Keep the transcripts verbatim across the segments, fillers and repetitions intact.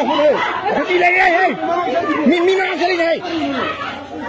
ꯅꯨꯄꯤ ꯂꯩꯔꯦ, ꯍꯦ! ꯃꯤ, ꯃꯤ ꯃꯔꯥꯡ ꯆꯠꯂꯤꯅꯦ, ꯍꯦ!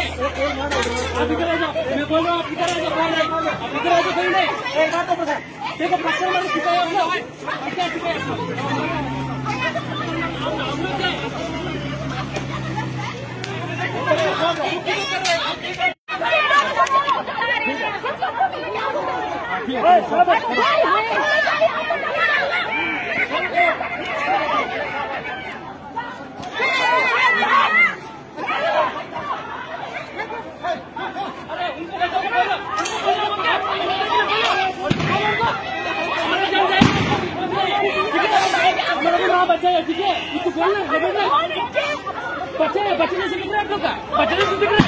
आप इधर आ जाओ, मैं बोल रहा हूँ, आप इधर आ जाओ, बाहर आ जाओ। आप इधर आ जाओ, कोई नहीं। एक बात तो पता, देखो, पत्थर मारो, सिखाया आपने। क्या सिखाया आपने? हमारा भी वहाँ बच्चा है, ठीक है? इसको बोलना है, बोलना है। बच्चा है, बच्चे जैसे कितना आप लोग का? बच्चे जैसे कितना?